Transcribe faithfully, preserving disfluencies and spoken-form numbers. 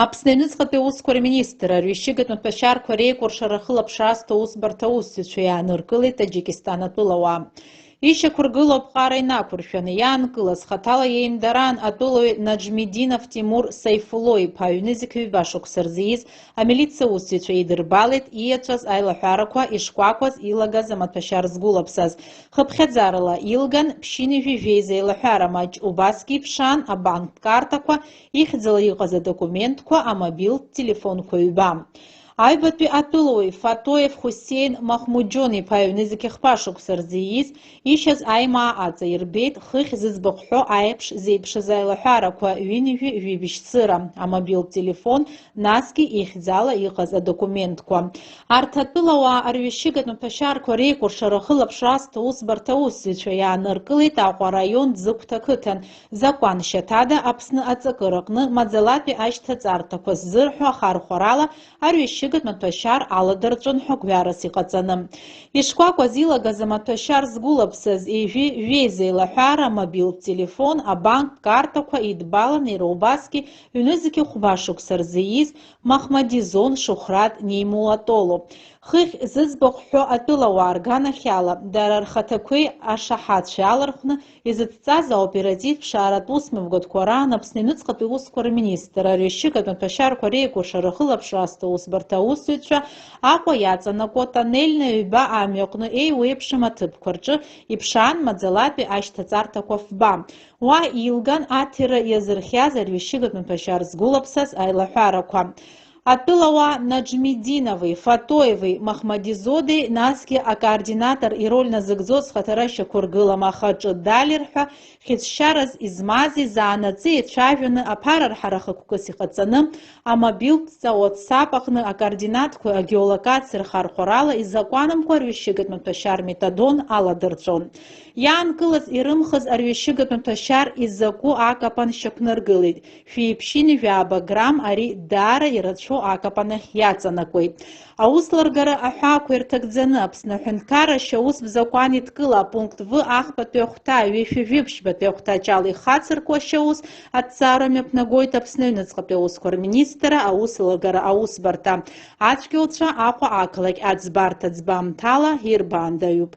Аԥсны аҩныҵҟатәи аусқәа рминистрра арҩашьыгатә маҭәашьарқәа реикәыршара ахылаԥшра азҭо аусбарҭа аусзуҩцәа иааныркылеит Таџьикистан атәылауаа. Ишьақәыргылоу аԥҟара инақәыршәаны иаанкылаз хаҭала иеимдараан атәылауаҩ Наџмидинов Тимур Саифулло-иԥа ҩнызқь ҩба шықәса рзы ииз амилициа усзуҩцәа идырбалеит ииаҵәаз аилаҳәарақәа ишкәакәаз илагаз амаҭәашьар згәылаԥсаз. Хыԥхьаӡарала илган ԥшьынҩажәи жәеиза еилаҳәара маҷ, убасгьы иԥшаан абанктә карҭақәа, ихьӡала иҟаз адокументқәа, амобилтә телефонқәа ҩба. Аҩбатәи атәылауаҩ Фатоев Хусеин Махмуџьон-иԥа ҩнызқь хԥа шықәса рзы ииз ишьаз аимаа аҵаирбеит хыхь зыӡбахә ҳәо аиԥш зеиԥшыз аилаҳәарақәа, ҩынҩажәи жәибжь цыра, амобилтә телефон, насгьы ихьӡала иҟаз адокументқәа. Арҭ атәылауаа арҩашьыгатә маҭәашьарқәа реикәыршара ахылаԥшра азҭо аусбарҭа аусзуҩцәа иааныркылеит Аҟәа араион Ӡыгәҭа ақыҭан, закәаншьаҭада Аԥсны аҵакыраҟны маӡалатәи ашьҭаҵарҭақәа ззырҳәо ахархәарала арҩашьыгатә маҭәашьар аладырҵәон ҳәа гәҩарас иҟаҵаны. Ишкәакәаз илагаз амаҭәашьар згәылаԥсаз ҩажәи жәеиза еилаҳәара, амобилтә телефон, абанктә карҭақәа идбалан иара убасгьы ҩнызқь хәба шықәса рзы ииз Махмадизон Шухрат Неимулатоло. Хыхь зыӡбахә ҳәо атәылауаа рганахьала, дара рхаҭақәеи ашаҳаҭцәеи алархәны изыдҵаз аоператив ԥшааратә усмҩаԥгатәқәа раан Аԥсны аҩныҵҟатәи аусқәа рминистрра арҩашьыгатә маҭәашьарқәа реикәыршара ахылаԥшра азҭо аусбарҭа аусзуҩцәа Аҟәа иаҵанакуа Тоннельна ҩба амҩаҟны еиуеиԥшым аҭыԥқәа рҿы иԥшаан маӡалатәи ашьҭаҵарҭақәа фба. Уа илган аҭира иазырхиаз арҩашьыгатә маҭәашьар згәылаԥсаз аилаҳәарақәа. Атәылауаа Наџмидинови, Фатоеви, Махмадизодеи, насгьы акоординатор ироль назыгӡоз хаҭара шьақәыргылам, аха аҿы далер ҳәа хьыӡшьарас измази заанаҵы еицәажәаны аԥара рҳарахақәкыс иҟаҵаны, амобилтә ҵа WhatsApp аҟны акоординатқәа агеолокациа рхархәарала изакәанымкәа арҩашьыгатә маҭәашьар метадон аладырҵәон. Иаанкылаз ирымхыз арҩашьыгатә маҭәашьар изакәу акапан шьақәнаргылеит. Шәи ԥшьынҩажәи жәаба грамм, ари даара ирацәоу акапан ахь иаҵанакуеит. Аусеилыргара аҳәаақәа ирҭагӡаны Аԥсны аҳәынҭқарра ашьаус закәан идкыла апункт В ахԥатәи ахәҭа, ҩышәи жәибжьбатәи ахәҭаҷ ала ихацыркуа ашьаус аҭҵаара мҩаԥнагоит Аԥсны аҩныҵҟатәи аусқәа рминистрра аусеилыргара аусбарҭа. Ацәгьауцәа Аҟәа ақалақь аӡбарҭа ӡбамҭала ирбаандаҩуп.